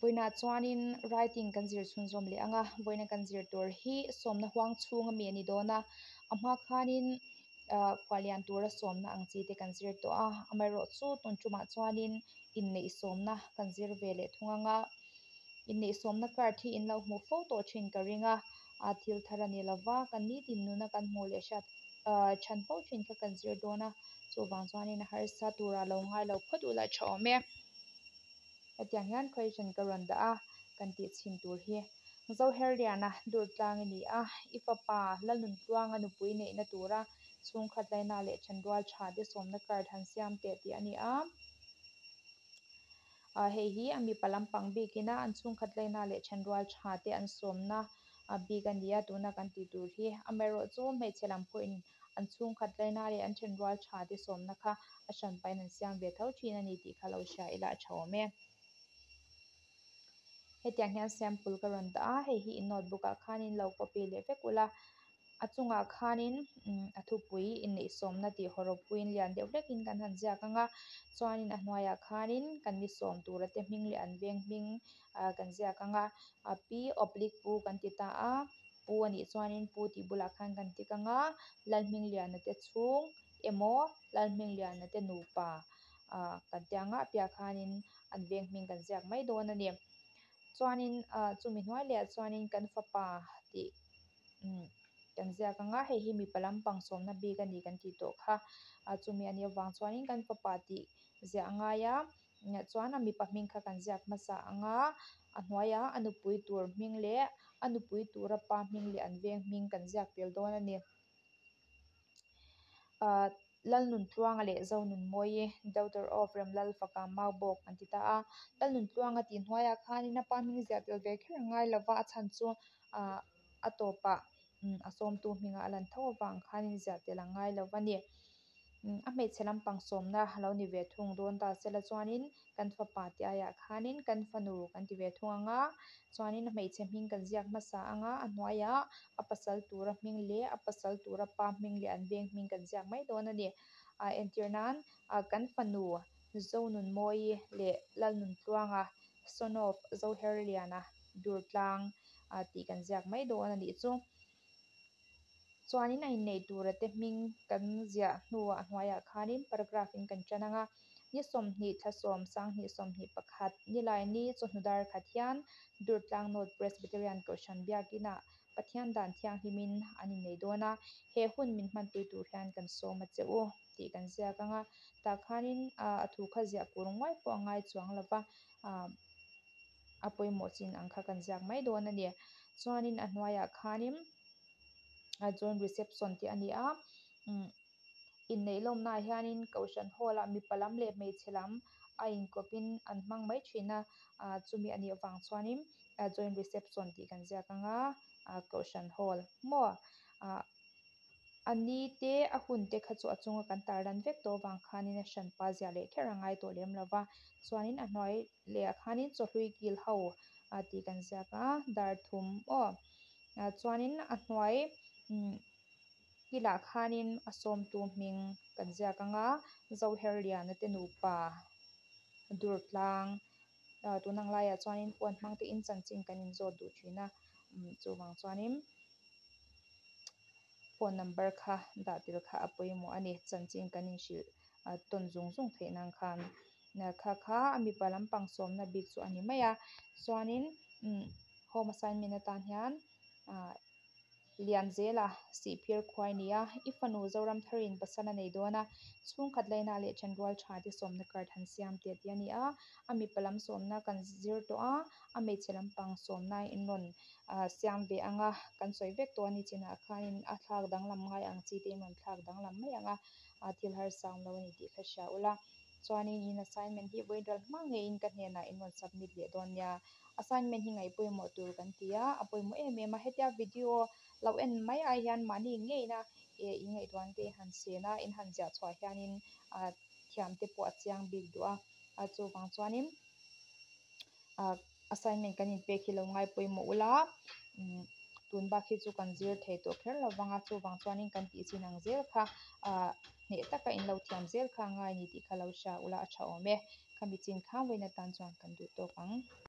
Vawiinah chuanin writing kan zir chhunzawm leh ang a, vawiina kan zir tur hi sawmna huang chhung ami a ni dawn a, a hma khanin ah khuallian tura sawmna ang chi te kan zir tawh a, amaherawhchu tun tumah chuanin inneih sawmna kan zir ve leh thung ang a, inneih sawmna card hi in lo hmuh fo tawh thin ka ring a, ah thil thar a ni lova kan nitin nuna kan hmuh leh hriat ah chhan fo thin kha kan zir dawn a, chuvang chuanin a harsa turah lo ngai lo phawt ulh a tha awm e. Hetiang hian question ka rawn dah a, kan tih chhin tur hi Zoherliana Durtlang i ni a, i fapa Lalnuntluanga nupui neihna tura chhungkhat laina leh thenrual tha te sawmna card han siam teh tih a ni a. Ah hei hi a mipa lampang bikin a an chhungkhat laina leh thenrual tha te an sawmna bik a ni a, tuna kan tih tur hi amaherawhchu hmeichhe lam pawhin an chhungkhat laina leh an thenrual tha te sawmna kha a hran pahin an siam ve tho thin a ni tih kha lo hria ila a tha awm e. Hetiang hian sample ka rawn dah a, hei hi in notebook ah khanin lo copy leh vek ula, a chungah khanin a thupui inneih sawmna tih hawrawppuiin lian deuh hlekin kan han ziak ang a, chuanin a hnuaiah khanin kan ni sawm tura te hming leh an veng hming ah kan ziak ang a, a pi oblique pu kan ti ta a. Pu a nih chuanin pu tih bulah khan kan tik ang a, Lalhmingliana te chhung emaw Lalhmingliana te nupa ah kan ti ang a, a piah khanin an veng hming kan ziak mai dawn a ni. Chuanin ah chumi hnuai leh ah chuanin kan fapa tih umm kan ziak ang a, hei hi mipa lampang sawmna bik a ni kan tih tawh kha ah chumi a nih avang chuanin kan fapa tih ziah a ngai a. Chuan a mipa hming kha kan ziak hmasa ang a, a hnuaiah a nupui tur hming leh a nupui tura pa hming leh an veng hming kan ziak tel dawn a ni. Ahh Lalnuntluanga leh Zonunmawii, daughter of Remlalfaka Maubawk an ti ta a. Lalnuntluanga tih hnuaiah khanin a pa hming ziah tel ve kher a ngai lova, a chhan chu ahh a tawpah a sawmtu hmingah a lan tho avang khanin ziah tel a ngai lova ni. A hmeichhe lampang sawmna a lo ni ve thung dawn ta sela chuanin kan fapa tih aiah khanin kan fanu kan ti ve thung ang a, chuanin a hmeichhe hming kan ziak hmasa ang a, a hnuaiah a pasal tura hming leh a pasal tura pa hming leh an veng hming kan ziak mai dawn a ni. Ah entir nan ah kan fanu Zonunmawii leh Lalnuntluanga son of Zoherliana Durtlang ah tih kan ziak mai dawn a nih chu. Chuanin a inneih tura te hming kan ziah hnuah a hnuaiah khanin paragraph in kan tan ang a, ni 20 thla 10 2021 Nilaini chawhnu dar khat hian Durtlang North Presbyterian Kohhran Biakinah Pathian dan thianghlimin an innei dawn a, he hun min hmanpui tur hian kan sawm a che u tih kan ziak ang a, tah khanin a thu kha ziah kur nguai pawh a ngai chuang lo va, a pawimawh chin ang kha kan ziak mai dawn a ni. Chuanin a hnuaiah khanin a joint reception tih a ni a, inneih lawmnaah hianin kohhran hall ah mipa lam leh hmeichhe lam a inkawpin an hmang mai thin a, chumi a nih avang chuanin joint reception tih kan ziak ang a, kohhran hall maw ah a ni te a hun te kha chu a chunga kan tar lan vek tawh avang khanin a hranpa ziah leh kher a ngai tawh lem lo va, chuanin a hnuai lehah khanin chawhlui kil ho tih kan ziak a, dar thum aw chuanin a hnuai kilah khanin a sawmtu hming kan ziak ang a, Zoherliana te nupa Durtlang tun ang laiah chuanin phone hmang te in chanchin kan inzawt duh thin a, chuvang chuanin phone number kha dah tel kha a pawimawh a ni, chanchin kan inhrilh tawn zung zung theih nan khan kha kha a mipa lampang sawmna bik chu a ni mai a, chuanin home assignment atan hian ah lian zela sihphir khuai nia i fanu Zoram tharin pasal a nei dawn a, chhungkhat laina leh thenrual tha te sawmna card han siam teh tih a ni a, a mipa lam sawmna kan zir tawh a, a hmeichhe lampang sawmna in rawn ah siam ve ang a, kan sawi vek tawh a ni chinah khanin a thlak danglam ngai ang chi te in rawn thlak danglam mai ang a, ah thil harsa awm lo a ni tih kha hria ula. Chuanin in assignment hi vawi ral hma ngeiin ka hnenah in rawn submit leh dawn nia. Assignment hi ngaih pawimawh tur kan ti a, a pawimawh em em a, hetia video lo en mai ai hian mahni ngeina eh in ngaihtuahna te in han sen a, in han ziah chhuah hianin ah thiam te pawh a chiang bik duh a, a chuvang chuanin ah assignment kan inpek hi lo ngai pawimawh ula umm tun bak hi chu kan zir thei tawh kher lo vang a, chuvang chuanin kan tih chin ang zel kha ah hneh taka in lo thiam zel kha a ngai ni tih kha lo hria ula a tha awm e, khami chin kha vawiin atan chuan kan duh tawk ang.